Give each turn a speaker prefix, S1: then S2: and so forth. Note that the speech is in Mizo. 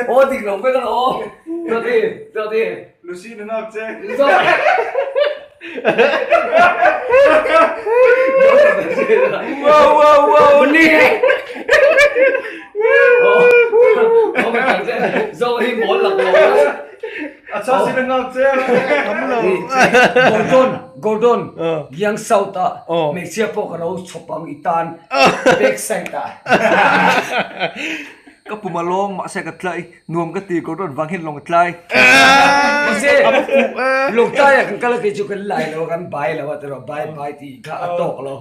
S1: Aw dik lo vek alawm. Dawti, dawti.
S2: Lucy na nak che.
S1: Wow wow wow ni. Zo hi mawl lak lo.
S2: A cha si na ngak che.
S1: Gordon, Gordon, Giang South ah hmeichhia pawh ka lo chhawp ang i tan back side ah.
S2: Ka pum a lawng mahse ka tlai nuam ka ti Gordon vang hian lawng a tlai.
S1: Mahse lawng tlai ah kan kal a ti chu kan lai lo a kan bai lo a tiraw bai bai tih kha a tawk lo.